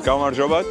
გამარჯობათ.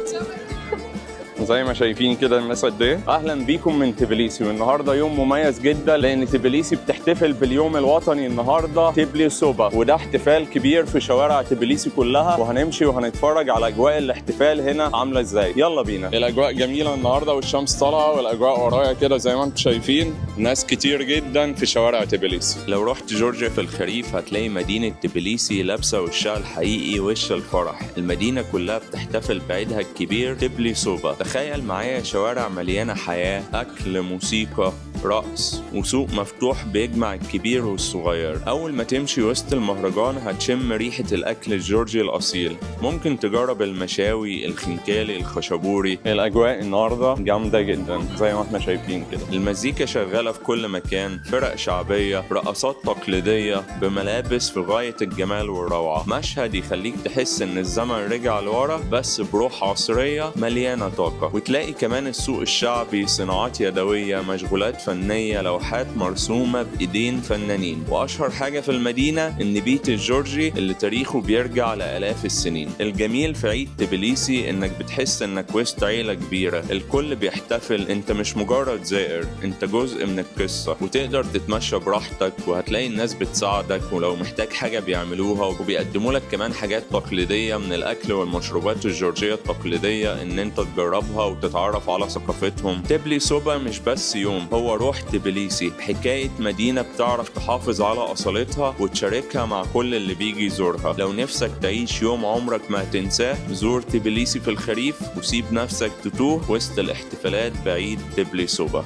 زي ما شايفين كده الناس قد ايه. اهلا بيكم من تبليسي، والنهارده يوم مميز جدا لان تبليسي بتحتفل باليوم الوطني النهارده تبليسوبا، وده احتفال كبير في شوارع تبليسي كلها، وهنمشي وهنتفرج على اجواء الاحتفال هنا عامله ازاي. يلا بينا. الاجواء جميلة النهارده والشمس طالعه، والاجواء ورايا كده زي ما انتم شايفين، ناس كتير جدا في شوارع تبليسي. لو رحت جورجيا في الخريف هتلاقي مدينة تبليسي لابسه وشها الحقيقي، وش الفرح. المدينة كلها بتحتفل بعيدها الكبير تبليسوبا. تخيل معايا شوارع مليانة حياة، أكل، موسيقى، رقص، وسوق مفتوح بيجمع الكبير والصغير. أول ما تمشي وسط المهرجان هتشم ريحة الأكل الجورجي الأصيل. ممكن تجرب المشاوي، الخنكالي، الخشبوري. الأجواء النهاردة جامدة جدا زي ما احنا شايفين كده. المزيكا شغالة في كل مكان، فرق شعبية، رقصات تقليدية بملابس في غاية الجمال والروعة. مشهد يخليك تحس إن الزمن رجع لورا بس بروح عصرية مليانة طاقة. وتلاقي كمان السوق الشعبي، صناعات يدوية، مشغولات فنية، لوحات مرسومة بإيدين فنانين. وأشهر حاجة في المدينة النبيت الجورجي اللي تاريخه بيرجع لآلاف السنين. الجميل في عيد تبليسي إنك بتحس إنك وسط عيلة كبيرة، الكل بيحتفل، أنت مش مجرد زائر، أنت جزء من القصة، وتقدر تتمشى براحتك وهتلاقي الناس بتساعدك، ولو محتاج حاجة بيعملوها، وبيقدموا لك كمان حاجات تقليدية من الأكل والمشروبات الجورجية التقليدية إن أنت تجربها وتتعرف على ثقافتهم. تبليسوبا مش بس يوم، هو روح تبليسي، حكاية مدينة بتعرف تحافظ على أصالتها وتشاركها مع كل اللي بيجي يزورها. لو نفسك تعيش يوم عمرك ما هتنساه، زور تبليسي في الخريف وسيب نفسك تتوه وسط الاحتفالات بعيد تبليسوبا.